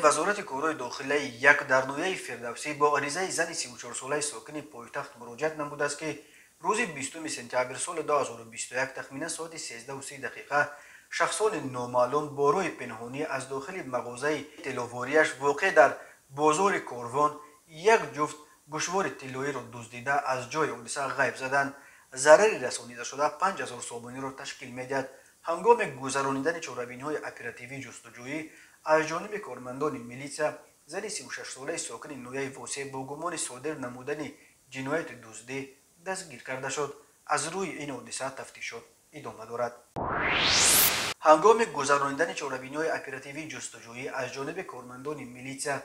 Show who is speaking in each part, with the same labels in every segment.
Speaker 1: Вазорати корҳои дохилаи як дар ноҳияи Фирдавсӣ бо аризаи зани 34-солаи сокини пойтахт муроҷиат намудааст, ки рӯзи 20 сентябр соли 2021 тахминан соати 13:30 шахсони номаълум бо роҳи пинҳонӣ аз дохили мағозаи тилловорияш, воқеъ дар бозори Корвон, як ҷуфт гӯшвори тиллоиро дуздида, аз ҷои ҳодиса ғайб заданд. Зарари расонидашуда 5000 сомониро ташкил медиҳад. Ҳангоми гузаронидани чорабиниҳои оперативии ҷустуҷӯӣ аз ҷониби кормандони милитсия зани 36-солаи сокини ноҳияи Восеъ бо гумони содир намудани ҷинояти дуздӣ дастгир карда шуд. Аз рӯи ин ҳодиса тафтишот идома дорад. Ҳангоми гузаронидани чорабиниҳои оперативии ҷустуҷӯӣ аз ҷониби кормандони милитсия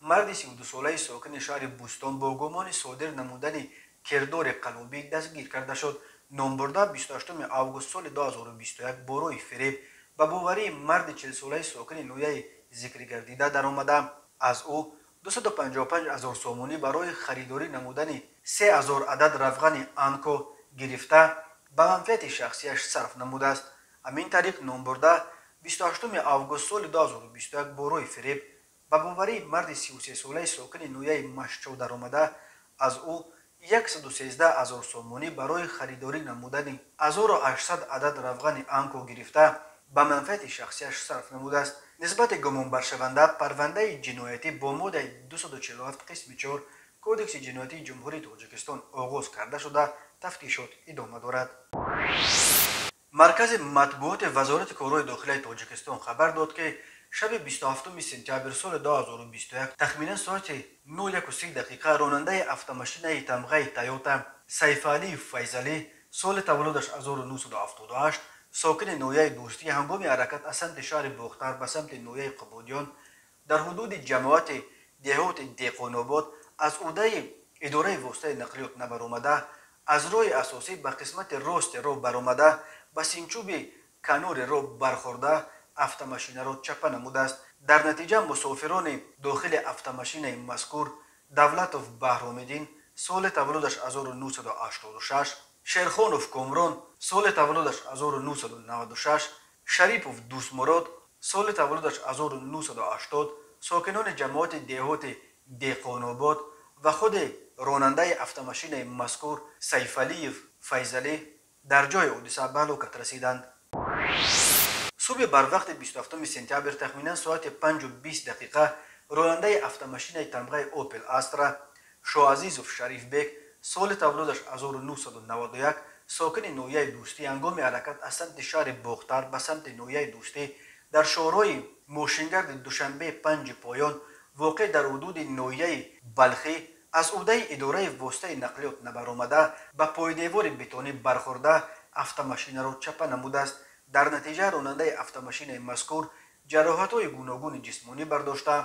Speaker 1: марди 32-солаи сокини шаҳри Бӯстон бо гумони содир намудани кирдори қаллобӣ дастгир карда шуд. Номбурда 28 август соли 2021 бо роҳи фиреб ба боварии марди 40-солаи сокини ноҳияи зикргардида даромада, аз ӯ 255 ҳазор сомонӣ барои харидорӣ намудани 3000 адад равғани Анко гирифта, ба манфиати шахсияш сарф намудааст. Ҳамин тариқ, номбурда 28 август соли 2021 бо роҳи фиреб ба боварии марди 33-солаи сокини ноҳияи Машчо даромада, аз ӯ 113 ҳазор сомонӣ барои харидорӣ намудани 1800 адад равғани Анко гирифта, ба манфиати шахсияш сарф намудааст. Нисбати гумонбаршаванда парвандаи ҷиноятӣ бо моддаи 247 қисми 4 Кодекси ҷиноятии Ҷумҳурии Тоҷикистон оғоз карда шуда, тафтишот идома дорад. Маркази матбуоти Вазорати корҳои дохилаи Тоҷикистон хабар дод, ки шаби 27 сентябр соли 2021 тахминан соати 01:30 ронандаи автомашинаи тамғаи Тойота Сайфалиев Файзалӣ, соли таваллудаш 1978, сокини ноҳияи Дӯстӣ, ҳангоми ҳаракат аз самти шаҳри Бохтар ба самти ноҳияи Қубодиён дар ҳудуди ҷамоати деҳоти Деҳқонобод аз ӯҳдаи идораи воситаи нақлиёт набаромада, аз роҳи асосӣ ба қисмати рости роҳ баромада, ба симчӯби канори роҳ бархӯрда, автомашинаро чапа намудааст. Дар натиҷа мусофирони дохили автомашинаи мазкур Давлатов Баҳромиддин, соли таваллудаш 1986, Шерхонов Комрон, соли таваллудаш 1996, Шарипов Дӯстмурод, соли таваллудаш 1980, сокинони ҷамоати деҳоти Деҳқонобод ва худи ронандаи автомашинаи мазкур Сайфалиев Файзалӣ дар ҷои ҳодиса ба ҳалокат расиданд. Субҳи барвақти 27 сентябр тахминан соати 5:20 ронандаи автомашинаи тамғаи Опел Астра Шоазизов Шарифбек, соли таваллудаш 1991, сокини ноҳияи Дӯстӣ, ҳангоми ҳаракат аз самти шаҳри Бохтар ба самти ноҳияи Дӯстӣ дар шоҳроҳи мошингарди Душанбе Панҷи Поён, воқеъ дар ҳудуди ноҳияи Балхӣ, аз ӯҳдаи идораи воситаи нақлиёт набаромада, ба пойдевори бетонӣ бархӯрда, автомашинаро чапа намудааст. Дар натиҷа ронандаи автомашинаи мазкур ҷароҳатҳои гуногуни ҷисмонӣ бардошта,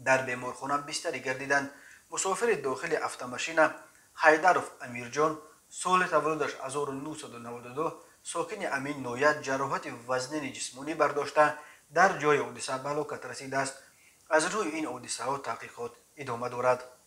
Speaker 1: дар беморхона бистарӣ гардиданд. Мусофири дохили автомашина Ҳайдаров Амирҷон, соли таваллудаш 1992, сокини ҳамин ноҳия, ҷароҳати вазнини ҷисмонӣ бардошта, дар ҷои ҳодиса ба ҳалокат расидааст. Аз рӯи ин ҳодисаҳо таҳқиқот идома дорад.